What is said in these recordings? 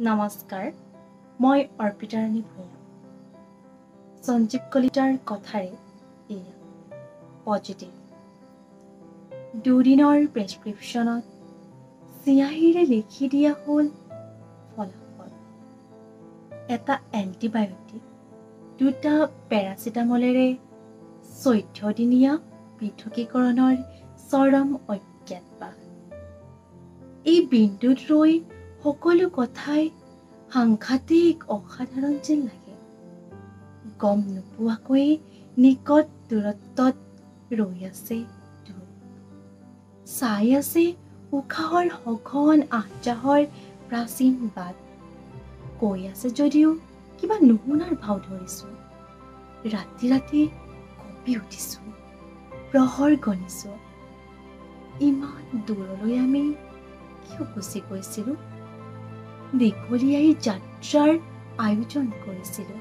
নমস্কাৰ, মই অৰ্পিতা ৰাণী ভূঞা। সঞ্জীৱ কলিতাৰ কথাৰে এয়া পজিটিভ। দুদিনৰ প্ৰেছক্ৰিপশ্যনত চিয়াহীৰে লিখি দিয়া হ'ল ফলাফল। এটা এণ্টিবায়'টিক, দুটা পেৰাচিটামলেৰে 14 দিনীয়া পৃথকীকৰণৰ চৰম অজ্ঞাতবাস। এই বিন্দুত ৰৈ সকলো কথাই সাংঘাতিক অসাধাৰণ যেন লাগে। গম নোপোৱাকৈয়ে নিকট দূৰত্বত ৰৈ আছে দুখ, চাই আছে উশাহৰ সঘন আহ-যাহৰ প্ৰাচীন বাট। কৈ আছে যদিও কিবা নুশুনাৰ ভাও ধৰিছো। ৰাতি ৰাতি কঁপি উঠিছো, প্ৰহৰ গণিছো। ইমান দূৰলৈ আমি কিয় গুচি গৈছিলো? দীঘলীয়াই যাত্ৰাৰ আয়োজন কৰিছিলো,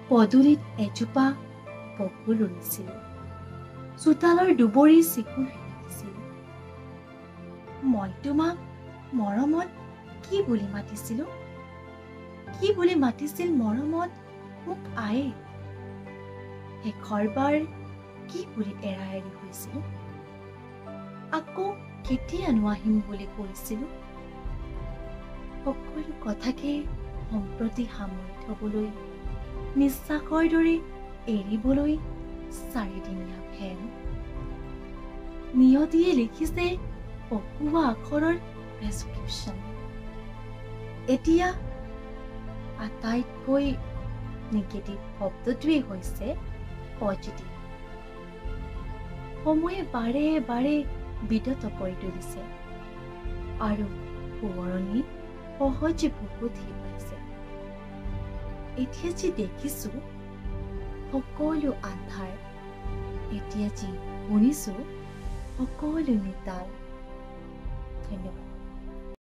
পদূলিত এজোপা বকুল ৰুইছিলো, চোতালৰ দুবৰি চিকুণ ৰাখিছিলো। মই তোমাক মৰমত কি বুলি মাতিছিলো? কি বুলি মাতিছিল মৰমত মোক আয়ে? শেষৰবাৰ কি বুলি এৰা এৰি হৈছিলো? আকৌ কেতিয়ানো আহিম বুলি কৈছিলো? সকলো কথাকে সম্প্ৰতি সামৰি থবলৈ, নিশ্বাসৰ দৰে এৰিবলৈ চাৰিদিনীয়া ফেন। নিয়তিয়ে লিখিছে পকোৱা আখৰৰ প্ৰেছক্ৰিপশ্যন। এতিয়া আটাইতকৈ নিগেটিভ শব্দটোৱেই হৈছে পজিটিভ। সময়ে বাৰে বাৰে বিতত কৰি তুলিছে আৰু সোঁৱৰণি সহজে বুকুত শিপাইছে। এতিয়া যি দেখিছো সকলো আন্ধাৰ, এতিয়া যি শুনিছো সকলো নিতাল। ধন্যবাদ।